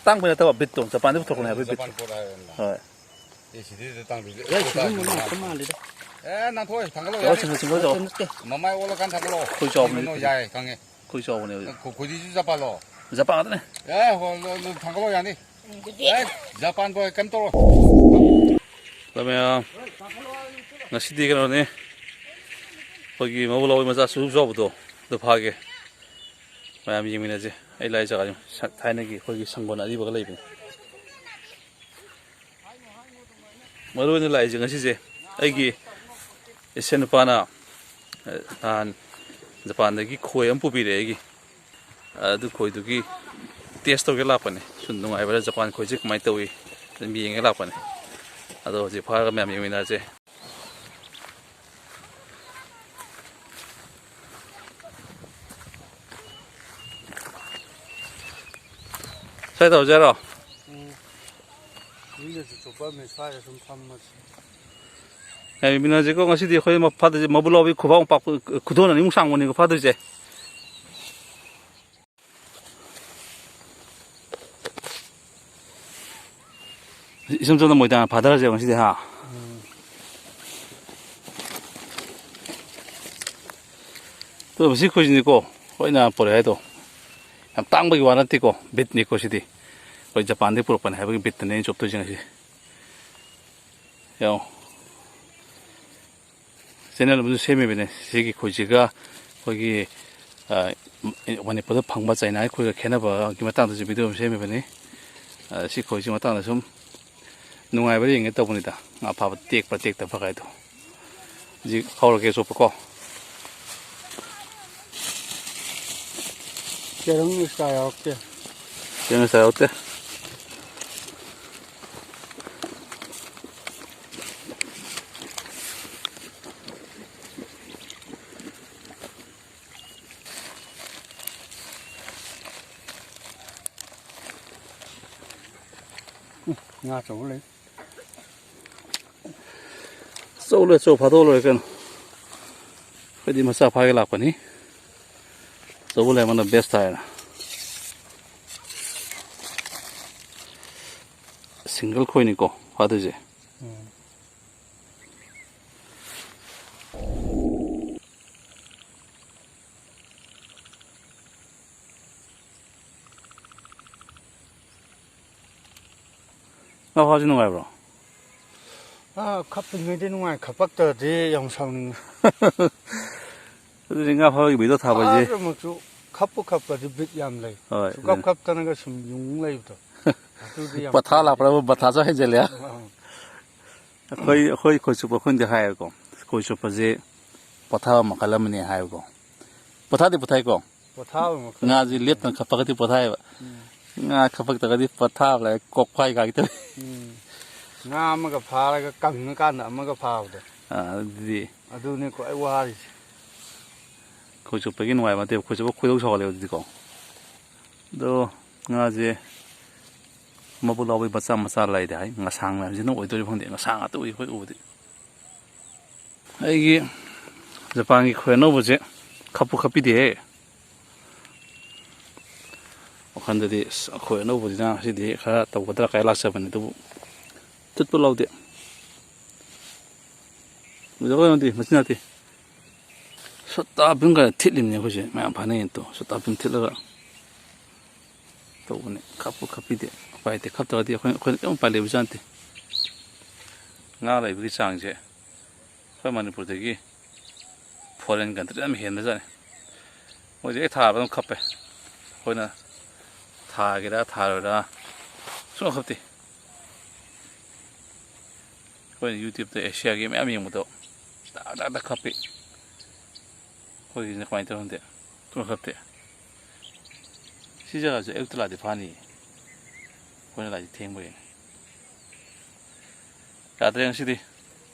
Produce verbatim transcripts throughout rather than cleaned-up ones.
ꯇꯥꯡꯕ ꯅꯠꯇꯕ ꯕꯤꯠꯇꯣ, ꯖꯄꯥꯟꯗꯒꯤ ꯄꯨꯊꯣꯔꯛꯄꯅꯦ ꯍꯥꯏꯕ ꯕꯤꯠꯇꯣ꯫ ꯖꯄꯥꯟ ꯄꯣꯠ ꯍꯥꯏꯔꯦꯗꯅ꯫ ꯍꯣꯏ꯫ ꯑꯦ, ꯁꯤꯗꯤ ꯇꯥꯡꯗꯣꯏꯁꯦ꯫ ꯑꯦ, ꯁꯤꯖꯟ ꯃꯅꯨꯡ ꯉꯥꯛꯇ ꯃꯥꯜꯂꯤꯗ꯫ ꯑꯦ, ꯅꯥꯟꯊꯣꯛꯑꯣꯏ, ꯊꯥꯡꯒꯠꯂꯣ, ꯌꯥꯔꯦ꯫ ꯁꯤꯡꯒꯜ, ꯁꯤꯡꯒꯜ ꯇꯧ꯫ ꯅꯠꯇꯦ꯫ ꯃꯃꯥꯏ ꯑꯣꯜꯂꯀꯥꯟ ꯊꯥꯡꯒꯠꯂꯣ꯫ ꯈꯣꯏ ꯆꯥꯎꯕꯅꯦ ꯀꯩꯅꯣ, ꯍꯧꯖꯤꯛ꯫ ꯌꯥꯏ, ꯈꯪꯉꯦ꯫ ꯈꯣꯏ ꯆꯥꯎꯕꯅꯦ ꯍꯧꯖꯤꯛ꯫ ꯈꯨ-, ꯈꯨꯗꯤꯁꯨ ꯖꯄꯥꯟꯂꯣ? ꯖꯄꯥꯟ ꯉꯥꯛꯇꯅꯦ꯫ ꯑꯦ, ꯍꯣ, ꯂꯣ-, ꯂꯣ-, ꯊꯥꯡꯒꯠꯂꯣ, ꯌꯥꯅꯤ꯫ ꯑꯦ, ꯖꯄꯥꯟ ꯕꯣꯏ, ꯀꯩꯝ ꯇꯧꯔꯣ꯫ ꯂꯃꯌꯥꯝ, ꯉꯁꯤꯗꯤ ꯀꯩꯅꯣꯅꯦ, ꯑꯩꯈꯣꯏꯒꯤ ꯃꯕꯨꯛ ꯂꯧꯕꯤ ꯃꯆꯥ ꯁꯨ ꯆꯥꯎꯕꯗꯣ, ꯑꯗꯨ ꯐꯥꯒꯦ꯫ ꯃꯌꯥꯝ ꯌꯦꯡꯃꯤꯟꯅꯁꯦ꯫ ꯑꯩ ꯂꯥꯛꯏ ꯖꯒꯥꯁꯦ ꯁ-, ꯊꯥꯏꯅꯒꯤ ꯑꯩꯈꯣꯏꯒꯤ ꯁꯪꯒꯣꯜ ꯑꯔꯤꯕꯒ ꯂꯩꯕꯅꯦ꯫ ꯃꯔꯨ ꯑꯣꯏꯅ ꯂꯥꯛꯏꯁꯦ ꯉꯁꯤꯁꯦ ꯑꯩꯒꯤ ꯏꯆꯟ ꯅꯨꯄꯥꯅ, ꯑ, ꯅꯍꯥꯟ ꯖꯄꯥꯟꯗꯒꯤ ꯈꯣꯏ ꯑꯃ ꯄꯨꯕꯤꯔꯛꯑꯦ ꯑꯩꯒꯤ꯫ ꯑꯗꯨ ꯈꯣꯏꯗꯨꯒꯤ ꯇꯦꯁ ꯇꯧꯒꯦ ꯂꯥꯛꯄꯅꯦ꯫ ꯁꯨꯝ ꯅꯨꯡꯉꯥꯏꯕ꯭ꯔꯥ, ꯖꯄꯥꯟ ꯈꯣꯏꯁꯦ ꯀꯃꯥꯏꯅ ꯇꯧꯏ, ꯑꯗꯨꯝ ꯌꯦꯡꯒꯦ ꯂꯥꯛꯄꯅꯦ꯫ ꯑꯗꯣ ꯍꯧꯖꯤꯛ ꯐꯥꯔꯒ ꯃꯌꯥꯝ ꯌꯦꯡꯃꯤꯟꯅꯔꯁꯦ꯫ ꯁ꯭ꯋꯥꯏ ꯇꯧꯔꯁꯦ ꯍꯥꯏꯔꯣ? ꯎꯝ꯫ ꯃꯤꯅꯁꯨ ꯆꯣꯞꯄꯝꯃꯦ, ꯁ꯭ꯋꯥꯏꯗ ꯁꯨꯝ ꯐꯝꯃꯁꯤ꯫ ꯌꯥꯏꯃꯤꯟꯅꯁꯤꯀꯣ, ꯉꯁꯤꯗꯤ ꯑꯩꯈꯣꯏ ꯃ-, ꯐꯥꯗꯣꯏꯁꯦ ꯃꯕꯨꯛ ꯂꯥꯎꯕꯤ ꯈꯨꯕꯥꯛ ꯃꯨꯛ ꯄꯥꯛꯄ, ꯈꯨꯗꯣꯟ ꯑꯅꯤꯃꯨꯛ ꯁꯥꯡꯕꯅꯤꯀꯣ ꯐꯥꯗꯣꯏꯁꯦ꯫ ꯏꯆꯝ ꯆꯝꯅ ꯃꯣꯏꯗꯥ ꯐꯥꯊꯔꯁꯦꯕ ꯉꯁꯤꯗꯤ, ꯍꯥ? ꯎꯝ꯫ ꯑꯗꯣ ꯃꯁꯤ ꯈꯣꯏꯁꯤꯅꯤꯀꯣ, ꯍꯣꯏꯅ ꯄꯣꯔꯛꯑꯦ ꯍꯥꯏꯗꯣ꯫ ꯌꯥꯝ ꯇꯥꯡꯕꯒꯤ ꯋꯥ ꯅꯠꯇꯦꯀꯣ, ꯕꯤꯠꯅꯤꯀꯣ ꯁꯤꯗꯤ꯫ ꯑꯩꯈꯣꯏ ꯖꯄꯥꯟꯗꯒꯤ ꯄꯨꯔꯛꯄꯅꯦ ꯍꯥꯏꯕꯒꯤ ꯕꯤꯠꯇꯅꯦ ꯑꯩꯅ ꯆꯣꯞꯇꯣꯏꯁꯦ ꯉꯁꯤ꯫ ꯌꯦꯡꯉꯣ꯫ ꯆꯦꯅꯦꯜ ꯑꯃꯁꯨ ꯁꯦꯝꯃꯤꯕꯅꯦ꯫ ꯁꯤꯒꯤ ꯈꯣꯏꯁꯤꯒ ꯑꯩꯈꯣꯏꯒꯤ, ꯑ, ꯃꯅꯤꯄꯨꯔꯗ ꯐꯪꯕ ꯆꯥꯏꯅꯥꯒꯤ ꯈꯣꯏꯒ ꯈꯦꯠꯅꯕꯒꯤ ꯃꯇꯥꯡꯗꯁꯨ ꯚꯤꯗꯤꯑꯣ ꯑꯃ ꯁꯦꯝꯃꯤꯕꯅꯤ꯫ ꯑ, ꯁꯤ ꯈꯣꯏꯁꯤ ꯃꯇꯥꯡꯗ ꯁꯨꯝ ꯅꯨꯡꯉꯥꯏꯕ꯭ꯔꯥ ꯌꯦꯡꯒꯦ ꯇꯧꯕꯅꯤꯗ꯫ ꯉꯥ ꯐꯥꯕ ꯇꯦꯛꯄ꯭ꯔꯥ ꯇꯦꯛꯇꯕ꯭ꯔꯥ ꯀꯥꯏꯗꯣ꯫ ꯍꯧꯖꯤꯛ ꯍꯧꯔꯒꯦ ꯆꯣꯞꯄꯀꯣ꯫ ꯆꯦꯔꯪ extra ꯌꯥꯎꯔꯛꯇꯦ꯫ ꯆꯦꯔꯪ extra ꯌꯥꯎꯔꯛꯇꯦ꯫ ꯎꯝ, ꯉꯥ ꯑꯆꯧꯕ ꯂꯩ꯫ ꯑꯆꯧꯕ ꯂꯩ, ꯑꯆꯧꯕ ꯐꯥꯗꯣꯛꯑ ꯂꯣꯏꯔꯦ ꯀꯩꯅꯣ꯫ ꯑꯩꯈꯣꯏꯗꯤ ꯃꯆꯥ ꯐꯥꯒꯦ ꯂꯥꯛꯄꯅꯤ꯫ ꯑꯆꯧꯕ ꯂꯩꯔꯝꯃꯅ best ꯇꯥꯔꯦꯅ꯫ ꯁꯤꯡꯒꯜ ꯈꯣꯏꯅꯤꯀꯣ ꯐꯥꯗꯣꯏꯁꯦ꯫ ꯎꯝ꯫ ꯉꯥ ꯐꯥꯕꯁꯤ ꯅꯨꯡꯉꯥꯏꯕ꯭ꯔꯣ? ꯑꯥ, ꯈꯞꯄꯤꯉꯩꯗꯤ ꯅꯨꯡꯉꯥꯏ, ꯈꯞꯄꯛꯇ꯭ꯔꯗꯤ ꯌꯥꯝ ꯁꯥꯎꯅꯤꯡꯉꯤ꯫ ꯑꯗꯨꯗꯤ ꯉꯥ ꯐꯥꯕꯒꯤ video ꯊꯥꯕ ꯍꯥꯏꯁꯦ꯫ ꯐꯥꯗ꯭ꯔꯃꯛꯁꯨ ꯈꯞꯄꯨ ꯈꯞꯄꯗꯤ ꯕꯤꯠ ꯌꯥꯝ ꯂꯩ꯫ ꯍꯣꯏ, ꯁꯨꯡꯈꯞ ꯑꯗꯨꯅꯤ꯫ ꯈꯞꯇꯅꯒ ꯁꯨꯝ ꯌꯨꯡ ꯂꯩꯕꯗꯣ꯫ ꯑꯗꯨꯗꯤ ꯌꯥꯝ ꯄꯊꯥ ꯄꯥꯝꯖꯩ꯫ ꯂꯥꯛꯄ꯭ꯔꯕꯨ ꯕꯊꯥꯁꯨ ꯍꯦꯟꯖꯜꯂꯦ꯫ ꯑꯥ꯫ ꯑꯩꯈꯣꯏ, ꯑꯩꯈꯣꯏ ꯈꯣꯏ ꯆꯨꯞꯄ ꯑꯩꯈꯣꯏꯅꯗꯤ ꯍꯥꯏꯌꯦꯀꯣ, ꯈꯣꯏ ꯆꯨꯞꯄꯁꯦ ꯄꯣꯊꯥꯕ ꯃꯈꯜ ꯑꯃꯅꯤ ꯍꯥꯏꯕꯀꯣ꯫ ꯄꯣꯊꯥꯗꯤ ꯄꯣꯊꯥꯏꯀꯣ꯫ ꯄꯣꯊꯥꯕ ꯃꯈꯜ ꯉꯥꯁꯦ ꯑꯃꯅꯤ꯫ ꯂꯦꯞꯇꯅ ꯈꯞꯄꯒꯗꯤ ꯄꯣꯊꯥꯏꯑꯕ꯫ ꯎꯝ꯫ ꯉꯥ ꯈꯞꯄꯛꯇ꯭ꯔꯒꯗꯤ ꯄꯣꯊꯥꯕ ꯂꯥꯏꯔꯤ, ꯀꯣꯛ ꯐꯥꯏ ꯀꯥꯏꯒꯦ ꯇꯧꯏ꯫ ꯎꯝ꯫ ꯉꯥ ꯑꯃꯒ ꯐꯥꯔꯒ ꯀꯪꯉꯀꯥꯟꯗ ꯑꯃꯒ ꯐꯥꯕꯗꯣ꯫ ꯑꯥ, ꯑꯗꯨꯗꯤ꯫ ꯑꯗꯨꯅꯤ ꯈ꯭ꯋꯥꯏ ꯋꯥꯔꯤꯁꯦ꯫ ꯈꯣꯏ ꯆꯨꯞꯄꯒꯤ ꯅꯨꯡꯉꯥꯏꯕ ꯅꯠꯇꯦꯕ, ꯈꯣꯏ ꯆꯨꯞꯄ ꯈꯣꯏꯗꯧ ꯁꯥꯎꯒꯠꯂꯦꯕ ꯑꯗꯨꯗꯤꯀꯣ꯫ ꯑꯗꯣ ꯉꯥꯁꯦ ꯃꯕꯨꯛ ꯂꯥꯎꯕꯤ ꯃꯆꯥ ꯃꯆꯥ ꯂꯩꯗꯤ ꯍꯥꯏ, ꯉꯁꯥꯡ ꯃꯌꯥꯝꯁꯤꯅ ꯑꯣꯏꯗꯣꯔꯤꯕ ꯈꯪꯗꯦ, ꯉꯁꯥꯡ ꯉꯥꯛꯇ ꯎꯏ ꯑꯩꯈꯣꯏ ꯎꯕꯗꯤ꯫ ꯑꯩꯒꯤ ꯖꯄꯥꯟꯒꯤ ꯈꯣꯏ ꯑꯅꯧꯕꯁꯦ ꯈꯞꯄꯨ ꯈꯞꯄꯤꯗꯦꯍꯦ꯫ ꯋꯥꯈꯜꯗꯗꯤ ꯑꯁ, ꯈꯣꯏ ꯑꯅꯧꯕꯁꯤꯅ ꯉꯁꯤꯗꯤ ꯈꯔ ꯇꯧꯒꯗ꯭ꯔꯥ ꯀꯥꯏ ꯂꯥꯛꯆꯕꯅꯤ, ꯑꯗꯨꯕꯨ ꯊꯨꯠꯄ ꯂꯥꯎꯗꯦ꯫ ꯎꯖꯧ ꯌꯦꯡꯉꯨꯗꯤ, ꯃꯆꯤꯟ ꯅꯠꯇꯦ꯫ ꯁꯨꯠꯇ ꯐꯤꯂꯝ ꯀꯥꯏꯗ ꯊꯤꯠꯂꯤꯕꯅꯤ ꯑꯩꯈꯣꯏꯁꯦ, ꯃꯌꯥꯝ ꯐꯥꯅꯩꯌꯦ ꯇꯣ꯫ ꯁꯨꯠꯇ ꯐꯤꯂꯝ ꯊꯤꯠꯂꯒ ꯇꯧꯕꯅꯦ꯫ ꯈꯞꯄꯨ ꯈꯞꯄꯤꯗꯦ꯫ ꯎꯄꯥꯏ ꯂꯩꯇꯦ꯫ ꯈꯞꯇ꯭ꯔꯒꯗꯤ ꯑꯩꯈꯣꯏ, ꯑꯩꯈꯣꯏꯅ ꯀꯔꯤꯝ ꯎꯄꯥꯏ ꯂꯩꯕꯖꯥꯠ ꯅꯠꯇꯦ꯫ ꯉꯥ ꯂꯩꯕꯒꯤ ꯆꯥꯡꯁꯦ ꯑꯩꯈꯣꯏ ꯃꯅꯤꯄꯨꯔꯗꯒꯤ foreign country ꯌꯥꯝ ꯍꯦꯟꯕꯖꯥꯠꯅꯤ꯫ ꯃꯣꯏꯁꯦ ꯍꯦꯛ ꯊꯥꯕ ꯑꯗꯨꯝ ꯈꯞꯄꯦ꯫ ꯑꯩꯈꯣꯏꯅ ꯊꯥꯒꯦꯔꯥ ꯊꯥꯔꯣꯏꯔꯥ ꯁꯨꯡꯈꯞ ꯈꯞꯇꯦ꯫ ꯑꯩꯈꯣꯏꯅ YouTube-ꯇ ꯑꯦꯁꯤꯌꯥꯒꯤ ꯃꯌꯥꯝ ꯌꯦꯡꯕꯗꯣ ꯇꯥꯛ ꯇꯥꯛ ꯇꯥꯛ ꯈꯞꯄꯤ꯫ ꯑꯩꯈꯣꯏꯒꯤꯁꯤꯅ ꯀꯃꯥꯏꯅ ꯇꯧꯔꯣ ꯈꯪꯗꯦ, ꯁꯨꯡꯈꯞ ꯈꯞꯇꯦ꯫ ꯁꯤ ꯖꯒꯥꯁꯦ ꯑꯌꯨꯛꯇ ꯂꯥꯛꯑꯗꯤ ꯐꯥꯅꯤꯌꯦ, ꯑꯩꯈꯣꯏꯅ ꯂꯥꯛꯏꯁꯦ ꯊꯦꯡꯕꯒꯤꯅꯦ꯫ ꯌꯥꯗ꯭ꯔꯦ ꯉꯁꯤꯗꯤ꯫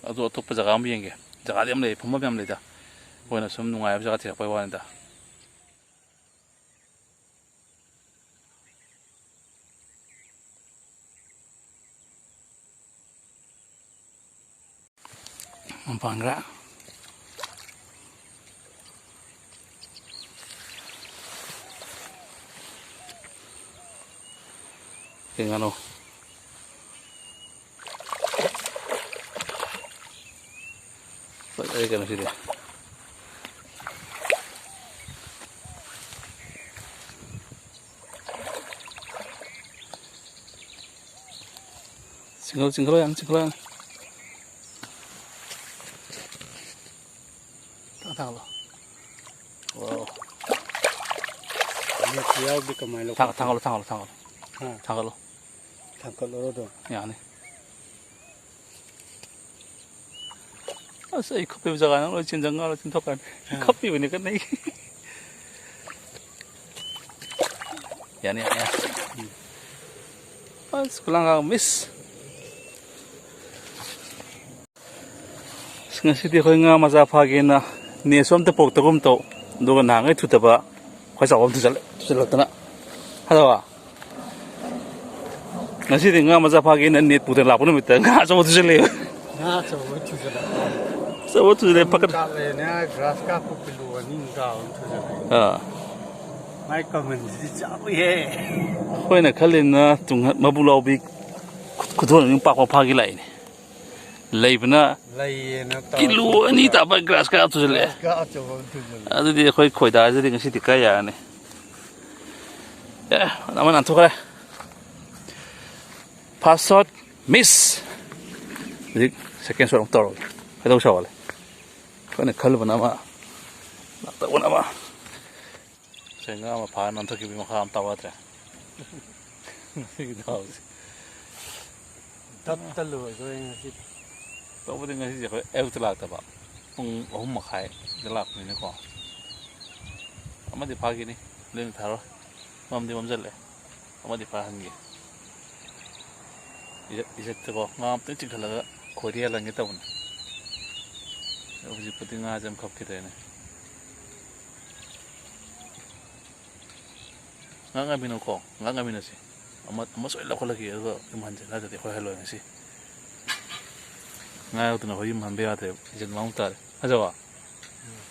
ꯑꯗꯨ ꯑꯇꯣꯞꯄ ꯖꯒꯥ ꯑꯃ ꯌꯦꯡꯒꯦ꯫ ꯖꯒꯥꯗꯤ ꯌꯥꯝ ꯂꯩ, ꯐꯝꯐꯝ ꯌꯥꯝ ꯂꯩꯗ꯫ ꯑꯩꯈꯣꯏꯅ ꯁꯨꯝ ꯅꯨꯡꯉꯥꯏꯕ ꯖꯒꯥ ꯊꯤꯔꯛꯄꯩ ꯋꯥꯅꯤꯗ꯫ ꯃꯄꯥꯟꯒ ꯀꯩ ꯉꯥꯅꯣ? ꯀꯩꯅꯣ ꯁꯤꯗꯤ꯫ ꯆꯤꯡꯈꯠꯂꯣ, ꯆꯤꯡꯈꯠꯂꯣ, ꯌꯥꯝ ꯆꯤꯡꯈꯠꯂꯣ, ꯌꯥꯝ꯫ ꯊꯥꯡ-, ꯊꯥꯡꯒꯠꯂꯣ꯫ ꯋꯥꯎ꯫ ꯅꯦꯠꯁꯨ ꯌꯥꯎꯗꯦ, ꯀꯃꯥꯏꯅ ꯊꯥꯡ-, ꯂꯧꯈꯠꯇꯣꯏꯅꯣ? ꯊꯥꯡꯒꯠꯂꯣ, ꯊꯥꯡꯒꯠꯂꯣ, ꯊꯥꯡꯒꯠꯂꯣ꯫ ꯍꯥ? ꯊꯥꯡꯒꯠꯂꯣ꯫ ꯊꯥꯡꯒꯠꯂꯔꯣꯏꯗ꯭ꯔꯣ? ꯌꯥꯅꯤ꯫ ꯑꯁ, ꯑꯩ ꯈꯨꯞꯄꯤꯕ ꯖꯒꯥꯅ ꯂꯣꯏ ꯆꯤꯟꯖꯪꯉꯒ ꯂꯣꯏ ꯆꯤꯟꯊꯣꯛꯈ꯭ꯔꯅꯤ꯫ ꯑꯥ꯫ ꯈꯞꯄꯤꯕꯅꯤ ꯀꯟꯅ ꯑꯩ꯫ ꯌꯥꯅꯤ, ꯌꯥꯅꯤ, ꯌꯥꯅꯤ꯫ ꯑꯁ, ꯈꯨꯂꯥꯡꯒ ꯃꯤꯁ꯫ ꯑꯁ, ꯉꯁꯤꯗꯤ ꯑꯩꯈꯣꯏ ꯉꯥ ꯃꯆꯥ ꯐꯥꯒꯦꯅ ꯅꯦꯠꯁꯨ ꯑꯝꯇ ꯄꯣꯛꯇꯒꯨꯝ ꯇꯧ꯫ ꯑꯗꯨꯒ ꯅꯍꯥꯟꯈꯩ ꯊꯨꯗꯕ ꯈ꯭ꯋꯥꯏ ꯆꯥꯎꯕ ꯑꯃ ꯊꯨꯖꯜꯂꯦ-, ꯊꯨꯖꯜꯂꯛꯇꯅ꯫ ꯍꯜꯂꯣ꯫ ꯉꯁꯤꯗꯤ ꯉꯥ ꯃꯆꯥ ꯐꯥꯒꯦꯅ ꯅꯦꯠ ꯄꯨꯗꯅ ꯂꯥꯛꯄ ꯅꯨꯃꯤꯠꯇ ꯉꯥ ꯑꯆꯧꯕ ꯊꯨꯖꯜꯂꯛꯑꯦꯕ꯫ ꯉꯥ ꯑꯆꯧꯕ ꯊꯨꯖꯜꯂꯛꯄ꯫ ꯑꯆꯧꯕ ꯊꯨꯖꯜꯂꯛꯑꯦ, ꯄꯥꯈꯠ- ꯀꯥꯞꯂꯦꯅ ꯒ꯭ꯔꯥꯁ ꯀꯥꯞꯄ ꯀꯤꯂꯣ ꯑꯅꯤ ꯇꯥꯕ ꯑꯃ ꯊꯨꯖꯜꯂꯛꯑꯦ꯫ ꯑꯥ꯫ ꯃꯥꯏ ꯀꯃꯟꯁꯤꯗꯤ ꯆꯥꯎꯏꯍꯦ꯫ ꯑꯩꯈꯣꯏꯅ ꯈꯜꯂꯤꯅ ꯇꯨꯡꯍ-, ꯃꯕꯨꯛ ꯂꯥꯎꯕꯤ ꯈꯨ-, ꯈꯨꯗꯣꯟ ꯑꯅꯤ ꯄꯥꯛꯄ ꯐꯥꯒꯤ ꯂꯥꯛꯏꯅꯦ꯫ ꯂꯩꯕꯅ ꯂꯩꯌꯦꯅ ꯇꯧꯔ ꯀꯤꯂꯣ ꯑꯅꯤ ꯇꯥꯕ ꯒ꯭ꯔꯥꯁ ꯀꯥꯞ ꯊꯨꯖꯜꯂꯛꯑꯦ꯫ ꯒ꯭ꯔꯥꯁ ꯀꯥꯞ ꯑꯆꯧꯕ ꯑꯃ ꯊꯨꯖꯜꯂꯛꯑꯦ꯫ ꯑꯗꯨꯗꯤ ꯑꯩꯈꯣꯏ ꯈꯣꯏꯗꯥꯁꯤꯗꯤ ꯉꯁꯤꯗꯤ ꯀꯥꯏ ꯌꯥꯔꯅꯤ? ꯑꯦ, ꯑꯃ ꯅꯥꯟꯊꯣꯛꯈ꯭ꯔꯦ꯫ First shot miss꯫ ꯍꯧꯖꯤꯛ second shot ꯑꯃꯨꯛ ꯇꯧꯔꯒꯦ꯫ ꯈꯣꯏꯗꯧ ꯁꯥꯎꯒꯠꯂꯦ꯫ ꯑꯩꯈꯣꯏꯅ ꯈꯜꯂꯨꯕꯅ ꯑꯃ, ꯇꯧꯕꯅ ꯑꯃ꯫ ꯉꯁꯥꯏ ꯉꯥ ꯑꯃ ꯐꯥꯔ ꯅꯥꯟꯊꯣꯛꯈꯤꯕꯒꯤ ꯃꯈꯥ ꯑꯃ ꯇꯥꯎ ꯌꯥꯗ꯭ꯔꯦ꯫ ꯉꯁꯤꯒꯤ ꯗꯥꯎꯁꯦ꯫ ꯗꯞꯇ ꯂꯣꯏꯗꯣꯔꯦ ꯉꯁꯤꯗꯤ꯫ ꯇꯧꯕꯗꯤ ꯉꯁꯤꯁꯦ ꯑꯩꯈꯣꯏ ꯑꯌꯨꯛꯇ ꯂꯥꯛꯇꯕ, ꯄꯨꯡ ꯑꯍꯨꯝ ꯃꯈꯥꯏꯗ ꯂꯥꯛꯄꯅꯤꯅꯀꯣ꯫ ꯑꯃꯗꯤ ꯐꯥꯈꯤꯅꯤ, ꯂꯦꯝꯅ ꯊꯥꯔꯣꯏ꯫ ꯃꯝꯗꯤ ꯃꯝꯁꯤꯜꯂꯛꯑꯦ꯫ ꯑꯃꯗꯤ ꯐꯥꯍꯟꯒꯦ꯫ ꯏꯖꯠ-, ꯏꯖꯠꯇꯀꯣ ꯉꯥ ꯑꯝꯇꯪ ꯆꯤꯡꯈꯠꯂꯒ ꯈꯣꯏꯗ ꯌꯥꯜꯍꯟꯒꯦ ꯇꯧꯕꯅꯦ꯫ ꯑꯗꯣ ꯍꯧꯖꯤꯛꯄꯨꯗꯤ ꯉꯥꯁꯦ ꯑꯃ ꯈꯞꯈꯤꯗ꯭ꯔꯦꯅꯦ꯫ ꯉꯥ ꯉꯥꯏꯃꯤꯟꯅꯧꯀꯣ, ꯉꯥ ꯉꯥꯏꯃꯤꯟꯅꯁꯤ꯫ ꯑꯃ, ꯑꯃ ꯁꯣꯏ ꯂꯧꯈꯠꯂꯛꯈꯤ, ꯑꯗꯨꯒ ꯌꯨꯝꯍꯟꯁꯦ꯫ ꯅꯠꯇ꯭ꯔꯗꯤ ꯑꯩꯈꯣꯏ ꯍꯜꯂꯣꯏ ꯉꯁꯤ꯫ ꯉꯥ ꯌꯥꯎꯗꯅ ꯑꯩꯈꯣꯏ ꯌꯨꯝ ꯍꯟꯕ ꯌꯥꯗ꯭ꯔꯦꯕ꯫ ꯏꯖꯠ ꯃꯥꯡꯕ ꯇꯥꯔꯦ꯫ ꯐꯖꯕ?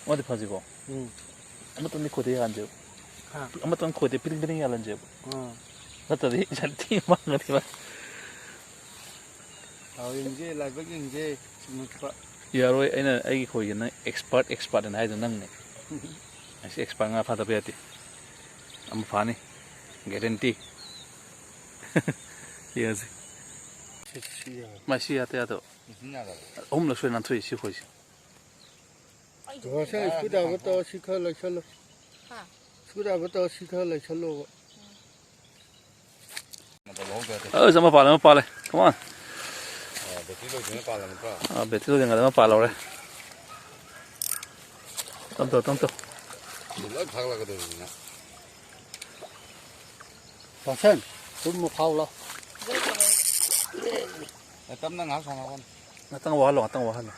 ꯑꯃꯗꯤ ꯐꯥꯁꯤꯀꯣ? ꯎꯝ꯫ ꯑꯃꯇꯪꯗꯤ ꯈꯣꯏꯗ ꯌꯥꯟꯁꯦꯕ꯫ ꯍꯥ? ꯑꯃꯇꯪ ꯈꯣꯏꯗ ꯄꯤꯔꯤꯡ ꯄꯤꯔꯤꯡ ꯌꯥꯜꯍꯟꯁꯦꯕ꯫ ꯑꯥ꯫ ꯅꯠꯇ꯭ꯔꯗꯤ ꯏꯖꯠ ꯊꯤ ꯃꯥꯡꯒꯅꯤꯕ꯫ ꯗꯥꯎ ꯌꯦꯡꯁꯦ, ꯂꯥꯏꯕꯛ ꯌꯦꯡꯁꯦ, ꯆꯨꯝꯃꯛꯄ꯫ ꯌꯥꯔꯣꯏ, ꯑꯩꯅ ꯑꯩꯒꯤ ꯈꯣꯏꯁꯦ ꯅꯪ expert, expert ꯑꯅ ꯍꯥꯏꯗꯣ ꯅꯪꯅꯦ꯫ ꯑꯁꯤ expert ꯉꯥ ꯐꯥꯗꯕ ꯌꯥꯗꯦ꯫ ꯑꯃ ꯐꯥꯅꯤ꯫ Guarantee꯫ ꯌꯦꯡꯉꯁꯤ꯫ ꯁꯤ, ꯁꯤ ꯌꯥꯔꯣꯏ꯫ ꯃꯥ ꯁꯤ ꯌꯥꯗ ꯌꯥꯗꯕ꯫ ꯏꯁꯤꯡ ꯌꯥꯗꯕ꯫ ꯑꯍꯨꯝꯂꯛ ꯁꯨꯔꯦ ꯅꯥꯟꯊꯣꯛꯏ ꯁꯤ ꯈꯣꯏꯁꯦ꯫ ꯉꯁꯥꯏ ꯁ꯭ꯀꯨꯜ ꯗ꯭ꯔꯥꯏꯚꯔ ꯇꯧꯔ ꯁꯤ ꯈꯔ ꯂꯩꯁꯜꯂꯣ꯫ ꯍꯥ? ꯁ꯭ꯀꯨꯜ ꯗ꯭ꯔꯥꯏꯚꯔ ꯇꯧꯔ ꯁꯤ ꯈꯔ ꯂꯩꯁꯜꯂꯣꯕ꯫ ꯑꯁ, ꯑꯃ ꯄꯥꯜꯂꯦ, ꯑꯃ ꯄꯥꯜꯂꯦ꯫ Come on꯫ ꯑꯥ, ꯕꯦꯇ꯭ꯔꯤ ꯂꯣꯏꯗ꯭ꯔꯤꯉꯩ ꯄꯥꯜꯂꯝꯗ꯭ꯔꯣ? ꯑꯥ, ꯕꯦꯇ꯭ꯔꯤ ꯂꯣꯏꯗ꯭ꯔꯤꯉꯩꯗ ꯑꯃ ꯄꯥꯜꯍꯧꯔꯦ꯫ ꯇꯞ ꯇꯧ, ꯇꯞ ꯇꯧ꯫ ꯑꯗꯨ ꯂꯣꯏ ꯐꯥꯒꯠꯂꯛꯀꯗꯣꯏꯅꯤꯅ꯫ ꯄꯥꯁꯟ, ꯇꯨꯝꯃ ꯐꯥꯎ ꯂꯥꯎ꯫ ꯑꯦ, ꯇꯞꯅ ꯉꯥꯏꯍꯥꯛ ꯁꯥꯟꯅꯧ ꯀꯩꯅꯣ꯫ ꯉꯥꯛꯇꯪ ꯋꯥꯍꯜꯂꯣ, ꯉꯥꯛꯇꯪ ꯋꯥꯍꯜꯂꯣ꯫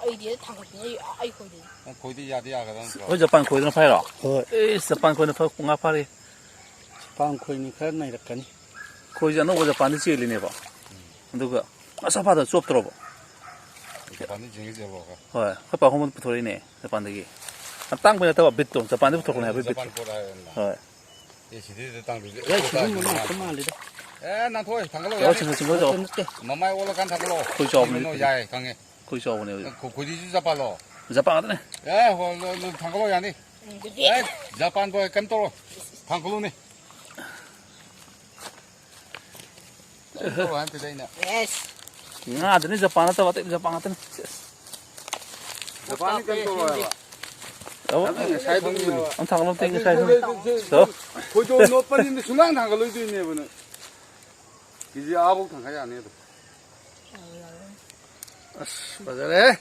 ꯑꯩꯗꯤ ꯊꯥꯡꯒꯠꯄꯤꯅ ꯑꯩ, ꯑꯩ ꯈꯣꯏꯗꯣꯏꯅꯦ꯫ ꯅꯪ ꯈꯣꯏꯗꯤ ꯌꯥꯗꯤ ꯌꯥꯒꯗꯕ ꯅꯠꯇ꯭ꯔꯣ? ꯍꯣꯏ, ꯖꯄꯥꯟ ꯈꯣꯏꯗꯨꯅ ꯐꯩꯔꯣ? ꯍꯣꯏ꯫ ꯑꯦ, ꯖꯄꯥꯟ ꯈꯣꯏꯅ ꯐ-, ꯉꯥ ꯐꯥꯔꯦ꯫ ꯖꯄꯥꯟ ꯈꯣꯏꯅꯤ ꯈꯔ ꯅꯩꯔꯛꯀꯅꯤ꯫ ꯈꯣꯏꯁꯦ ꯑꯅꯧꯕ ꯖꯄꯥꯟꯗ ꯆꯦꯜꯂꯤꯅꯦꯕ꯫ ꯎꯝ꯫ ꯑꯗꯨꯒ ꯑꯁ ꯐꯥꯗ ꯆꯣꯞꯇ꯭ꯔꯣꯕ? ꯖꯄꯥꯟꯗꯤ ꯆꯦꯟꯈꯤꯗꯦꯕꯀꯣ꯫ ꯍꯣꯏ, ꯑꯩꯈꯣꯏ ꯄꯥ ꯍꯣꯡꯕꯗ ꯄꯨꯊꯣꯔꯛꯏꯅꯦ ꯖꯄꯥꯟꯗꯒꯤ꯫ ꯑꯇꯥꯡꯕ ꯅꯠꯇꯕ ꯕꯤꯠꯇꯣ, ꯖꯄꯥꯟꯗꯒꯤ ꯄꯨꯊꯣꯔꯛꯄꯅꯦ ꯍꯥꯏꯕ ꯖꯄꯥꯟ ꯕꯤꯠꯇꯣ꯫ ꯄꯣꯠ ꯍꯥꯏꯔꯦꯗꯅ꯫ ꯍꯣꯏ꯫ ꯑꯦ, ꯁꯤꯗꯩꯗ ꯇꯥꯡꯗꯣꯏꯁꯦ꯫ ꯑꯦ, ꯁꯤꯒꯨꯝꯕ ꯉꯥꯛꯇ ꯃꯥꯜꯂꯤꯗ꯫ ꯑꯦ, ꯅꯥꯟꯊꯣꯛꯑꯣꯏ, ꯊꯥꯡꯒꯠꯂꯛꯑꯣ, ꯌꯥꯔꯦ꯫ ꯁꯤꯡꯒꯜ, ꯁꯤꯡꯒꯜ ꯇꯧ꯫ ꯅꯠꯇꯦ, ꯅꯠꯇꯦ꯫ ꯃꯃꯥꯏ ꯑꯣꯜꯂꯀꯥꯟ ꯊꯥꯡꯒꯠꯂꯛꯑꯣ꯫ ꯈꯣꯏ ꯆꯥꯎꯕꯅꯦ ꯀꯩꯅꯣ, ꯑꯗꯨꯗꯤ꯫ ꯌꯥꯏ, ꯈꯪꯉꯦ꯫ ꯈꯣꯏ ꯆꯥꯎꯕꯅꯦ ꯑꯗꯨꯗꯤ꯫ ꯈꯣ-, ꯈꯣꯏꯗꯤꯁꯨ ꯖꯄꯥꯟꯂꯣ? ꯖꯄꯥꯟ ꯉꯥꯛꯇꯅꯦ꯫ ꯑꯦ, ꯍꯣꯏ, ꯂꯣꯏ, ꯂꯣꯏ ꯊꯥꯡꯒꯠꯂꯛꯑꯣ, ꯌꯥꯅꯤ꯫ ꯎꯝ, ꯑꯗꯨꯗꯤ꯫ ꯑꯦ, ꯖꯄꯥꯟꯕꯨ ꯀꯩꯝ ꯇꯧꯔꯣꯏ꯫ ꯊꯥꯡꯒꯠꯂꯨꯅꯦ꯫ ꯀꯩꯝ ꯇꯧꯔꯣꯏ ꯍꯥꯏ ꯅꯠꯇꯦꯗ ꯑꯩꯅ꯫ ꯌꯦꯁ꯫ ꯉꯥꯗꯨꯅꯤ ꯖꯄꯥꯟ ꯅꯠꯇꯕ, ꯑꯇꯩ ꯖꯄꯥꯟ ꯉꯥꯛꯇꯅꯤ꯫ ꯁꯦꯁ꯫ ꯖꯄꯥꯟꯗꯤ ꯀꯩꯝ ꯇꯧꯔꯣꯏ ꯍꯥꯏꯕ꯫ ꯇꯧ꯫ ꯑꯗꯨ ꯉꯁꯥꯏꯗꯨ ꯑꯗꯨ ꯎꯕꯅꯤ꯫ ꯉꯁꯥꯏ ꯑꯃ ꯊꯥꯡꯒꯠꯂꯣ, ꯑꯝꯇ ꯌꯦꯡꯒꯦ, ꯉꯁꯥꯏ ꯑꯗꯨ ꯊꯥꯡꯒꯠꯂꯣ꯫ ꯇꯧ꯫ ꯈꯣꯏꯗꯣ ꯅꯣꯠꯄꯅꯤꯅ ꯁꯨꯡꯂꯥꯡ ꯊꯥꯡꯒꯠꯂꯣꯏꯗꯣꯏꯅꯦꯕ ꯅꯪ꯫ ꯀꯦꯖꯤ ꯑꯥꯕꯧ ꯊꯥꯡꯒꯠ ꯌꯥꯅꯤ ꯑꯗꯨꯝ꯫ ꯑꯁ, ꯐꯖꯔꯦ꯫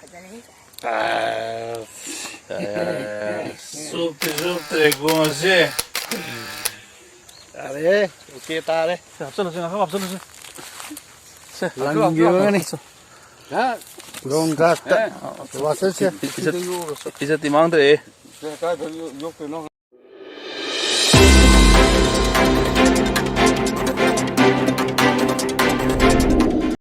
ꯐꯖꯔꯦ꯫ ꯑꯁ, ꯌꯥꯔꯦ, ꯌꯥꯔꯦ, ꯌꯥꯔꯦ꯫ ꯆꯨꯞꯇꯤ ꯆꯨꯞꯇ꯭ꯔꯦꯀꯣ ꯉꯁꯤ꯫ ꯌꯥꯔꯦ, ꯑꯣꯀꯦ ꯇꯥꯔꯦ꯫ ꯁꯦ, ꯍꯥꯞꯆꯜꯂꯁꯤ, ꯉꯥꯏꯍꯥꯛ ꯍꯥꯞꯆꯜꯂꯁꯤ꯫ ꯁꯦ, ꯂꯪꯒꯤ ꯑꯣꯏꯔꯒꯅꯤ꯫ ꯍꯥ? ꯒ꯭ꯔꯥꯎꯟ ꯒ꯭ꯔꯥꯁꯇ ꯑꯦ꯫ ꯋꯥꯆꯔꯁꯦ꯫ ꯏꯖꯠ, ꯏꯖꯠꯇꯤ ꯃꯥꯡꯗ꯭ꯔꯦ꯫ ꯁꯦ, ꯀꯥꯏꯗ ꯌꯣꯛ-, ꯌꯣꯛꯇꯣꯏꯅꯣ?